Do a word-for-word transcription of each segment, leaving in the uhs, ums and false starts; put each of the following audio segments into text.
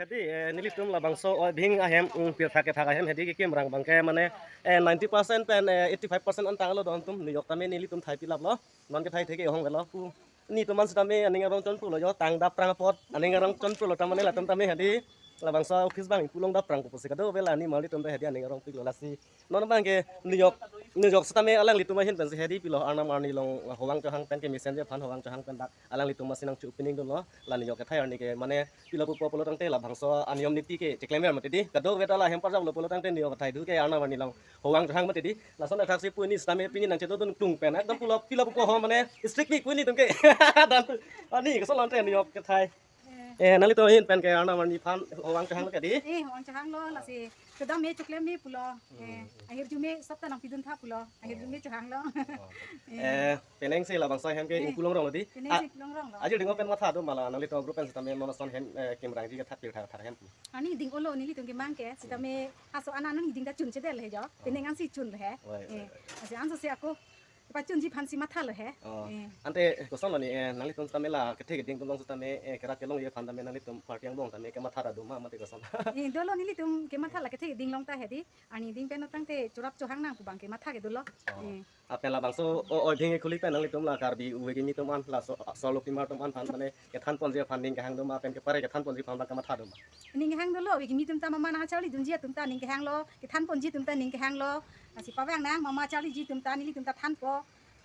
Hedi, eh, nelitum labangso oibhing ahem, mm, pirtha kethak ahem hedi kekim rang abangke mane, eh, ninety percent pen, eh, eighty five percent an tanglo don atum, niyok tame nelitum thai pilaplo, non ke thai theke hong velo pu. Netum an sitame aning arong chonpulo jo, tang dap prang apot aning arong chonpulo ta mane latum tame hedi labangso office abang ipulong dap prang pusi kadokave la nimarlitum ta hedi aning arong piklo lasi. Non abangke niyok, niyok sitame alanglitum ahin pensi hedi pilo, arnam arni along hovang chohang pen kemesen ji aphan hovang chohang pen dak alanglitum masi nangchu opening dunlo, la niyok kethai arni ke mane pilo pupo pulo tangte labangso aniyom niti ke cheklemver mati di, kadokave ta la hem parjaplo pulo tangte niyok kethai du ke arnam arni along hovang chohang mati di, lason athaksi pu hini sitame pini nangchedodun klung pen ekdom pulo pilo pupo ho mane strict pi pu hini atum ke. Dan ani kesolon te niyok kethai. Eh, nanglitum ahin pen ke arnam arni aphan hovang chohanglo ke di? Eh, hovang chohanglo, lasi kedam me choklem me pulo. Eh, ahirjume sopta nangpidun tha pulo. Ahirjume chohanglo. Eh, penang si labangso ahem ke, eh, ingpu longronglo di? Penang si ingpu longronglo. Ajir ding pen matha do ma la nanglitum group pen sitame non ason ahem, eh, kim rangji kethak pirtha kethak ahem pu. Ani ding-olo nelitum kemang ke, sitame aso anan nang ding ta chunchedetlo he jo. Penang ansi chunlo he. Oi, oi, eh, oi. Asi anso si ako pachunji aphansi mathalo he. Oh. Eh. Ante kosonlo ni, eh, nanglitum sitame la kethe keding atum along sitame, eh, kerak kelongji aphan tame nanglitum party angbong tame kematha ra do ma mate koson? Eh, dolo nelitum kematha la kethe keding along ta hedi. Ani ding pen tangte chorap chohang nang pu abangke matha ke dolo. Oh. Eh. Lapen labangso o, oibhing khuli pen nanglitum la Karbi ove kimi atum an, laso, so lopimar atum an aphan mane kethan ponji aphan ning kehang do ma, pen kepare kethan ponji aphan abang kematha do ma? Ning kehang dolo, ove kimi atum ta mama nangcharli dunji atum ta ning kehanglo, kethan ponji atum ta ning kehanglo. Lasi pavang nang mama charliji atum ta nelitum ta thanpo.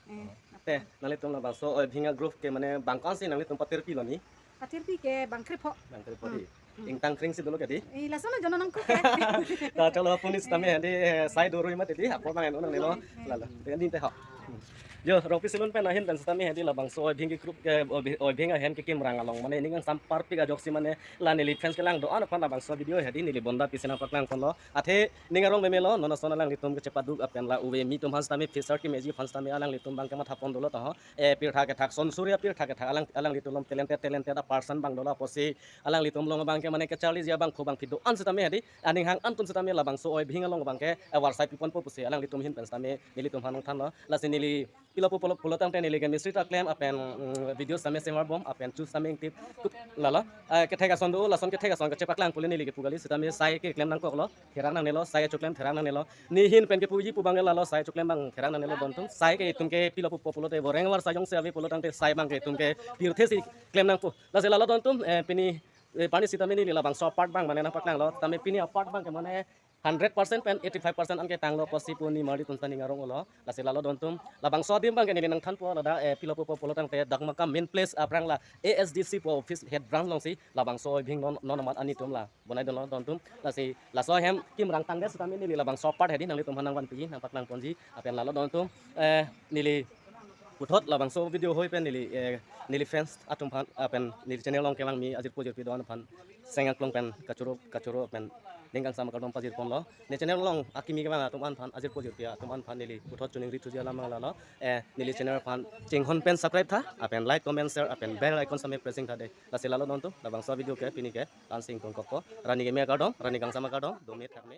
Eh. Te, nanglitum labangso oibhing a-group ke mane bang ko-ansi nanglitum patirpilo ni? Patirpi ke bang krepho. Bang krepho di. Hmm. Ingtang kring si dolo ke di? Eh, lason ajono nangkok ke. Ta chalo pu hini sitame hedi, eh, sai doroi mati di, apor bang eno nangnelo. Eh. Lalo. Te din te ho. Jo, Rongpi Salon pen ahin pen sitame hedi labangso oibhing ke group ke, oibhing, oibhing ahem kekim rang along mane ning kangsam parpik ajoksi mane la neli fans kelang do-an aphan labangso video hedi neli bonda pisi nangpaklang ponlo. Athe ning arong memelo, non ason alanglitum kechepaduk apen la ove kimi atum aphan sitame, fresher kemeji aphan sitame alanglitum abang kematha pon dolo ta ho. Eh, pirtha kethak, son suri apirtha kethak, alang, alanglitum along talented, talented a-person abang dolo apotsi alanglitum along abangke mane kecharliji abangphu bangphi do-an sitame hedi, aning hang an atum sitame labangso oibhing along abangke, eh, varsai pi ponpo pusi alanglitum ahin pen sitame nelitum aphan nangthanlo. Lasi neli pilo pu pulo, pulo tangte neli chemistry ta klem apen, mm, video sitame semar bom apen chu sitame ingtip kup lalo. Eh, kethek ason do, lason kethek ason kachepaklang pule neli kepu kali, sitame sai keklem nangkoklo, therak nangnelo, sai choklem therak nangnelo. Ne ahin pen kepuji pu abang lalo, sai choklem abang therak nangnelo don atum. Sai ke itum ke pilo pupo pulote boreng varsai jongsi ave pulo tangte sai abangke itum ke pirthe si klem nangpo. Lasi lalo don atum, eh, pini, eh, pani sitame neli labangso apart abang mane nangpaklanglo, tame pini apart abangke mane hundred percent pen eighty five percent an ketanglo pusi pu nimarlitum ta ning arong-olo. Lasi lalo don atum, labangso adim abangke neli nangthanpo ladak, eh, pilo pupo pulo tangte Dakmaka main place aphrang la A S D C pu office head branch alongsi labangso oibhing non, non amat an netum la bonai dunlo don atum. Lasi laso ahem kim rang tangdet sitame neli labangso apart hedi nanglitum aphan nangvanpi nangpaklang ponji apen lalo don atum, eh, neli puthot labangso video hoi pen neli, eh, neli fans atum aphan apen neli channel along kevang kimi ajirpo jirpi do-an aphan seng angklung pen kachoro kachoro pen ning kangsam akardom pajir ponlo. Ne channel along akimi kevang atum an aphan, ajirpo jirpi atum an aphan neli puthot choningri thuji alam abang lalo. Eh, neli channel aphan chinghon pen subscribe tha, apen like, comment, share, apen bell icon sitame pressing tha de. Lasi lalo don atum, labangso video ke pini ke la-ansi ingtung kokpo. Rani keme akardom, rani kangsam akardom, dome thakme.